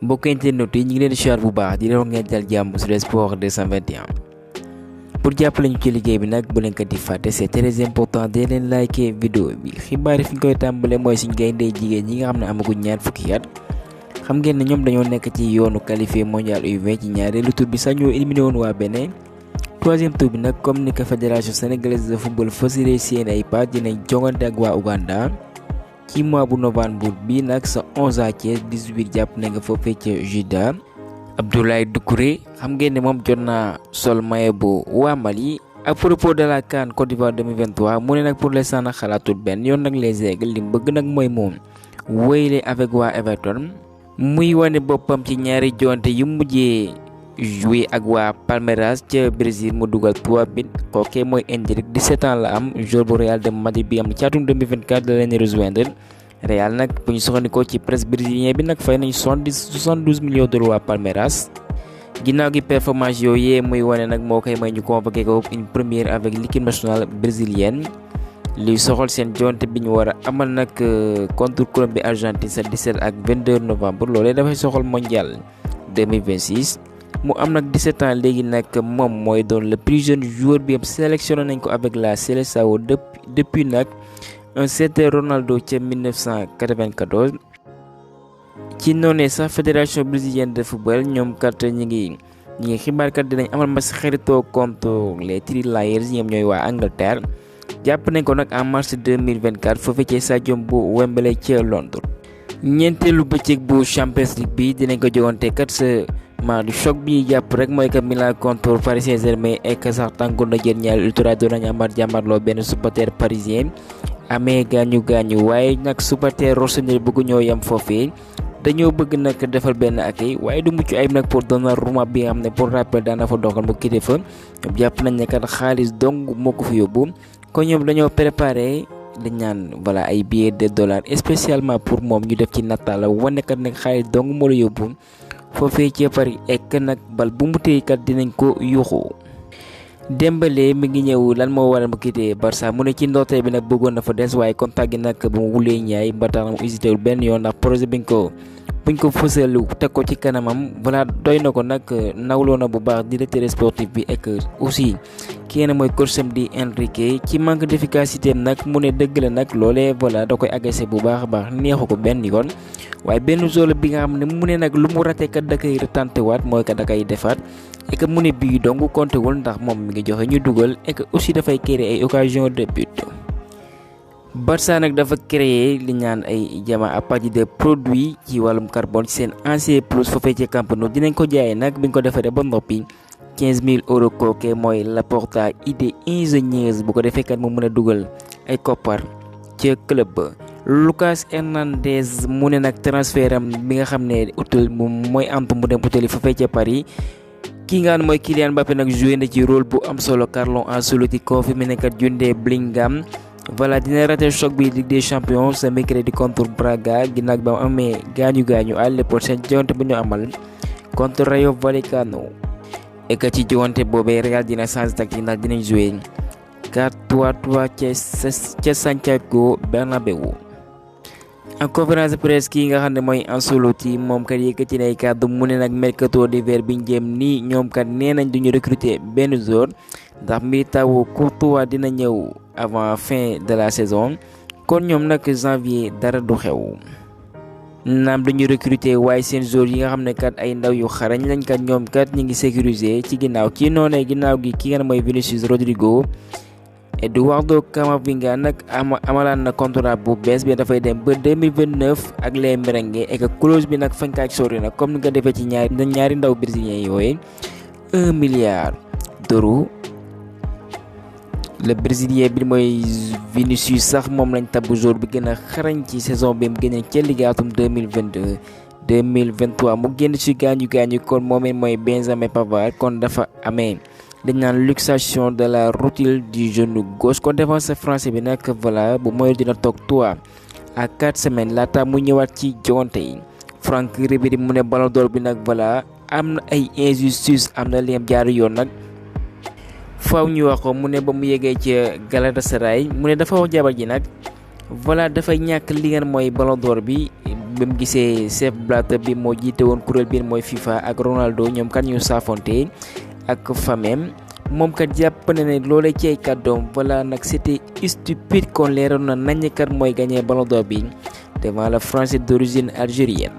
mbokk internet yi ñu ngi leen di siyaar bu baax di leen wax ngeen dal jàmm sur Sport 221 pour jàppale ñu ci liggéey bi nag bu leen ko di fàtte c'est très important de leen liker vidéo bi xibaar yi fi ñu koy tàmbale mooy suñu gayndee jigéen ñi nga xam ne amaguñ ñaar fukki at xam ngeen ne ñoom dañoo nekk ci yoonu qualifié mondial U20 ci ñaareelu tour bi sax ñoo éliminé woon waa Bénin troisième tour bi nag comme ni ko fédération sénégalaise de football fasiré seen ay pas dinañ jongante ak waa Ouganda ci mois bu novembre bi nag sa 11 à Thiès 18 jàpp na nga foofee ca Juda Abdoulaye Doucouré xam ngeen ne moom jot naa sol maillot bu waa Mali à propos de la CAN Côte d'Ivoire 2023 mu ne nag pour l'instant nag xalaatul benn yoon nag les Aigles li mu bëgg nag mooy moom wéyle avec waa Everton muy wane boppam ci ñaari jonte yu mujjee joué ak waa Palmeiras ca Brésil mu dugal 3 buts kooke mooy Endrick 17 ans la am joueur bu Real de Madrid bi am na ci atum 2024 la leen rejoindre Real nag bu ñu soxandikoo ci presse brésilien bi nag fay nañ 72 millions d'euros waa Palmeiras ginnaaw gi performance yooyu muy wane nag moo koy may ñu convoqué ko une première avec l'équipe nationale brésilienne li soxal seen jonte bi ñu war a amal nag contre Colombie Argentine sa 17 ak 22 novembre loolee dafay soxal mondial 2026 mu am nag 17 ans léegi nag moom mooy doon le plus jeune joueur bi am sélectionné nañ ko avec la Seleção depuis nag un certain Ronaldo ca 1994 ci noonee sax fédération brésilienne de football ñoom kat ñi ngi xibaar kat dinañ amal match xaritoo contre les Three Lions ñoom ñooy waa Angleterre jàpp nañ ko nag en mars 2024 foofee ci stadium bu Wembley ca Londres ñeenteelu bëccëg bu Champions League bi dinañ ko jogante kat sa du choc bi jàpp rek mooy que Milan contre Paris Saint-Germain ek sax tàngoor na jël ñaari ultra doon nañu amaat jàmmarloo benn supporter parisien amee gaañu waaye nag supporter rossoneri bëgg ñoo yem foofee dañoo bëgg nag defal benn accueil waaye du mucc ayib nag pour Donnarumma bi nga xam ne pour rappel daana fa doxal mu quitté fa ñoom jàpp nañ ne kat xaalis dong moo ko fi yóbbu kon ñoom dañoo préparé dañ naan voilà ay billets de dollars spécialement pour moom ñu def ci nataal wane kat nag xaalis dong moo la yóbbu foofee ci Paris ek nag bal bu mu téye kat dinañ ko yuuxu Dembélé mi ngi ñëw lan moo waral mu quitté Barça mu ne ci ndorteel bi nag bëggoon na fa des waaye contact gi nag bu mu wulee ñaay ba tax na mu hésité wul benn yoon ndax projet buñ ko fësalu teg ko ci kanamam voilà doy na ko nag nawloo na bu baax directeur sportif bi ek aussi kii na mooy coacham di Enrique ci manque d'efficacité nag mu ne dëgg la nag loolee voilà da koy agacé bu baax a baax neexu ko benn yoon waaye benn zone bi nga xam ne mu ne nag lu mu raté kat da koy retenté waat mooy que da koy defaat et que mu ne bii dong compté wul ndax moom mi ngi joxe ñu dugal et que aussi dafay créer ay occasion de but. Barça nag dafa créer li ñaan ay jama à partir de produits ci wàllum carbone ci seen ancien plus foofee ci Camp Nou dinañ ko jaayee nag bi ñu ko defaree ba noppi 15 000 euros kooke mooy Laporta idée ingénieuse bu ko defee kat mu mën a dugal ay koppar ca club ba. Lucas Hernandez mu ne nag transfert am bi nga xam ne utal moom mooy antu mu dem utali foofee ca Paris ki nga xam ne mooy Kylian Mbappé nag joué na ci rôle bu am solo Carlo Ancelotti confirmé ne kat Jude Bellingham voilà dina raté choc bi Ligue des Champions ce mercredi contre Braga ginnaaw ba mu amee gaañu à l'épaule seen jonte bu ñu amal contre Rayo Vallecano et que ci jonte boobee Real dina changé tactique ndax dinañ joué 4-3-3 ca Santiago Bernabéu. en conférence de presse kii nga xam ne mooy Ancelotti moom kat yëkkati na ay kàddu mu ne nag mercato d'hiver bi ñu jëm nii ñoom kat nee nañ duñu recruter benn joueur ndax Militão Courtois dina ñëw avant fin de la saison kon ñoom nag janvier dara du xew naam duñu recruter waaye seen joueur yi nga xam ne kat ay ndaw yu xarañ lañ kat ñoom kat ñu ngi sécuriser ci ginnaaw ci noonee ginnaaw gi ki nga xam ne mooy Vinicius Rodrigo Eduardo Camavinga nag amalaan na contrat bu bees bi dafay dem ba 2029 ak les merengue et que clause bi nag fañ kaaj sori na comme ni nga defee ci ñaari ndaw brésilien yooyu 1 milliard d'euros le brésilien bi mooy Vinicius sax moom lañ tabb joueur bi gën a xarañ ci saison bi mu génne ca Liga atum 2022 2023 mu génn ci gaañu kon moomee mooy Benjamin Pavard kon dafa amee dañ naan luxation de la rotule du genou gauche kon défenseur français bi nag voilà bu mooy dina toog 3 à 4 semaines laata mu ñëwaat ci joŋante yi Franck Ribéry mu ne Ballon d'Or bi nag voilà am na ay injustice am na leem jaar yoon nag faaw ñu wax ko mu ne ba mu yeggee ci Galatasaray mu ne dafa wax jabar ji nag voilà dafay ñàkk li ngeen mooy Ballon d'Or bi mu gisee Sepp Blatter bi moo jiite woon kuréel bi mooy FIFA ak Ronaldo ñoom kat ñu saafonte ak famem moom kat jàpp na ne loolee ci ay kàddoom voilà nag c'était stupide kon leeroon na nañ kat mooy gagné Ballon d'Or bi devant le Français d'origine algérienne.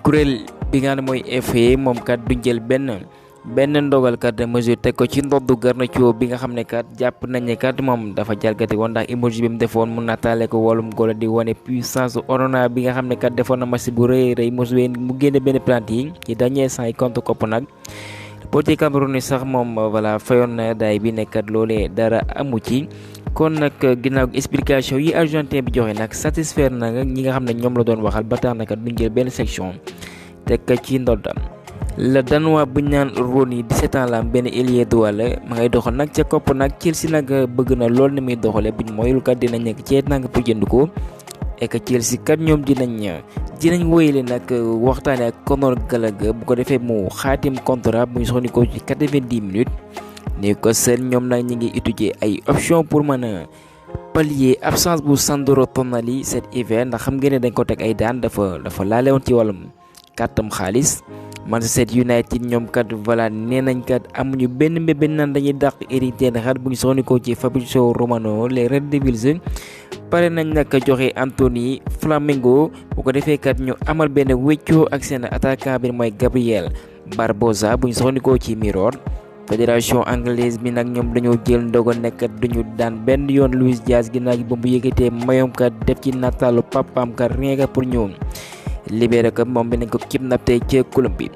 kuréel bi nga xam ne mooy FA moom kat du jël benn ndogal kat mesure teg ko ci ndoddu Garnacho bi nga xam ne kat jàpp nañ ne kat moom dafa jalgati woon ndax emoji bi mu defoon mu nataale ko wàllum góol di wane puissance Onana bi nga xam ne kat defoon na match bu rëy mu génne benn penalty yi ci dernier instant yi contre Copenhague. Portier Cameroun ni sax moom voilà fayoon na daay bi nekkat loolee dara amu ci kon nag ginnaaw explication yi argentin bi joxe nag satisfaire na ñi nga xam ne ñoom la doon waxal ba tax na kat duñ jël benn section teg ko ci ndoddam. le danois bu ñu naan Rooney 17 ans la am benn ailier droit la ma ngay doxal nag ca kopp nag Chelsea nag bëgg na lool ni muy doxalee buñ mooyul kat dinañ nekk ci nang pour jënd ko et que Chelsea kat ñoom dinañ wéyale nag waxtaane ak Conor Gallagher bu ko defee mu xaatim contrat bu ñu soxnikoo ci 90 minutes ni ko seen ñoom nag ñi ngi étudier ay option pour mën a pallier absence bu Sandro Tonali cet hiver ndax xam ngeen ne dañ ko teg ay daan dafa laale woon ci wàllum kàttam xaalis. Manchester United ñoom kat voilà nee nañ kat amuñu benn mbébét naan dañuy dàq Erik ten Hag bu ñu soxnikoo ci Fabrizio Romano les Red Devils pare nañ nag joxe Anthony Flamengo bu ko defee kat ñu amal benn wéccoo ak seen attaquant bi mooy Gabriel Barbosa bu ñu soxnikoo ci Mirror. fédération anglaise bi nag ñoom dañoo jël ndogal nekkat duñu daan benn yoon Luis Diaz ginnaaw gi ba mu yëgatee mayoom kat def ci nataalu papaam kat rien que pour ñoom libéré ko moom bi nañ ko kidnappé ci Colombie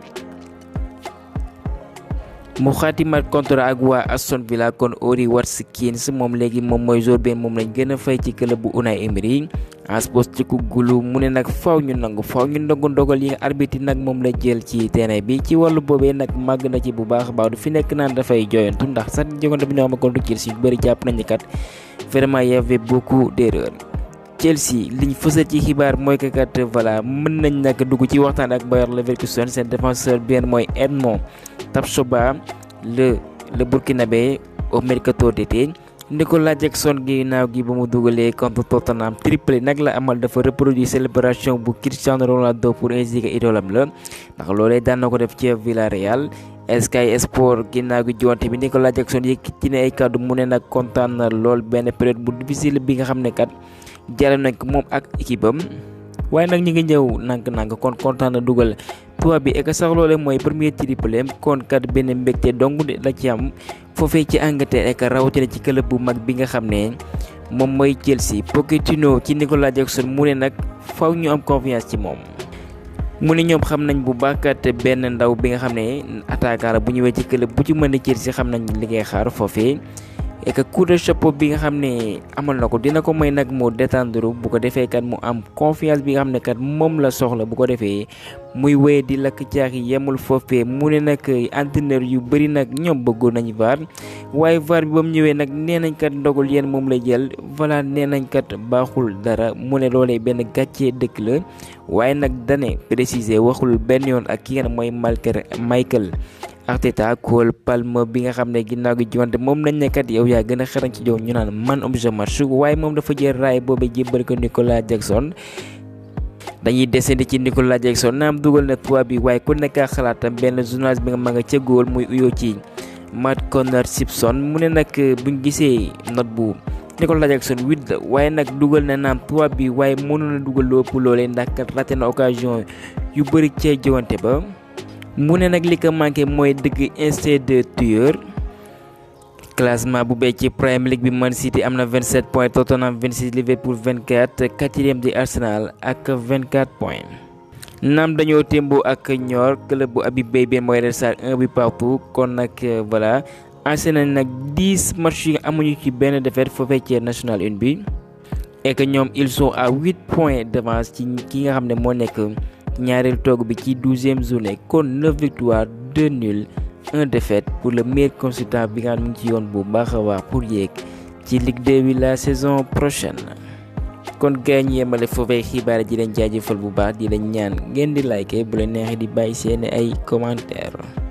mu xaatimat contrat ak waa Aston Villa kon Ori Watkins moom léegi moom mooy joueur bi moom lañ gën a fay ci club bu Unai Emery Ange Postecoglou mu ne nag faaw ñu nangu ndogal yi nga arbitre nag moom la jël ci terrain bi ci wàllu boobee nag màgg na ci bu baax a baax du fi nekk naan dafay jooyantu ndax sax jogante bi ñoo xam ne Chelsea yu bëri jàpp nañu kat vraiment y avait beaucoup d'erreurs. Chelsea liñ fësal ci xibaar mooy que kat voilà mën nañ nag dugg ci waxtaan ak Bayer Leverkusen seen défenseur bien mooy Edmond Tapsoba le burkinabé au mercato d'été. Nicolas Jackson ginnaaw gi ba mu dugalee contre Tottenham triplé nag la amal dafa reproduire célébration bu Cristiano Ronaldo pour indiquer idolam la ndax loolee daan na ko def ci Villarreal. Sky Sport ginnaaw gi jonte bi Nicolas Jackson yëkkati ne ay kàddu mu ne nag kontaan na lool benn période bu difficile bi nga xam ne kat jàll nañ ko moom ak équipe am waaye nag ñi ngi ñëw nànk kon kontaan na dugal tubaab bi ek sax loole mooy premier triplé kon kat benn mbégte dong la ci am foofee ci Angleterre ek rawatina ci club bu mag bi nga xam ne moom mooy Chelsea. Pochettino ci Nicolas Jackson mu ne nag faw ñu am confiance ci moom mu ne ñoom xam nañ bu baaxkat benn ndaw bi nga xam ne attaquant la bu ñëwee ci club bu ci mën a Chelsea xam nañ li ngay xaar foofee et que coup de chapeau bi nga xam ne amal na ko dina ko may nag mu détendre bu ko defee kat mu am confiance bi nga xam ne kat moom la soxla bu ko defee muy wéy di lakk caax yi yemul foofee mu ne nag entraîneur yu bëri nag ñoom bëggoon nañu VAR waaye VAR bi ba mu ñëwee nag nee nañ kat ndogal yéen moom la jël voilà nee nañ kat baaxul dara mu ne loolee benn gàccee dëkk la waaye nag dane préciser waxul benn yoon ak ki nga mooy Mikel Arteta Cole Palmer bi nga xam ne ginnaaw gi jiwante moom lañ nekkat yow yaa gën a xarañ ci jow ñu naan man of the match waaye moom dafa jël raay boobu jébbal ko Nicolas Jackson. dañuy descendi ci Nicolas Jackson naam dugal na 3 bi waaye ku nekk xalaatam benn journaliste bi nga ma nga ca góol muy uyoo ci Matt Connor Simpson mu ne nag buñ gisee note bu Nicolas Jackson 8 la waaye nag dugal na naam 3 bi waaye mënoon na dugal lu ëpp loolee ndax kat raté na occasion yu bëri ca jiwante ba. mu ne nag li ko manqué mooy dëgg instinct de tueur. classement bu bee ci Premier League bi Man City am na 27 points Tottenham 26 Liverpool 24 quatrième di Arsenal ak 24 points. naam dañoo témboo ak ñor club bu Habib Beye benn mooy restar 1 bi partout kon nag voilà Arsenal nag 10 matchs yi amuñu ci benn défaite foofee ci National 1 bi et que ñoom ils sont à 8 points d'avance ci ki nga xam ne moo nekk ñaareelu toog bi ci 12e journée kon 9 victoires 2 nuls 1 défaite pour le meilleur consultant bi nga xam ne mu ngi ci yoon bu baax a baax pour yéeg ci Ligue 2 bi la saison prochaine. kon gaañ yemale foofee xibaar ji leen jaajëfal bu baax di leen ñaan ngeen di like bu leen neexee di bàyyi seen ay commentaires.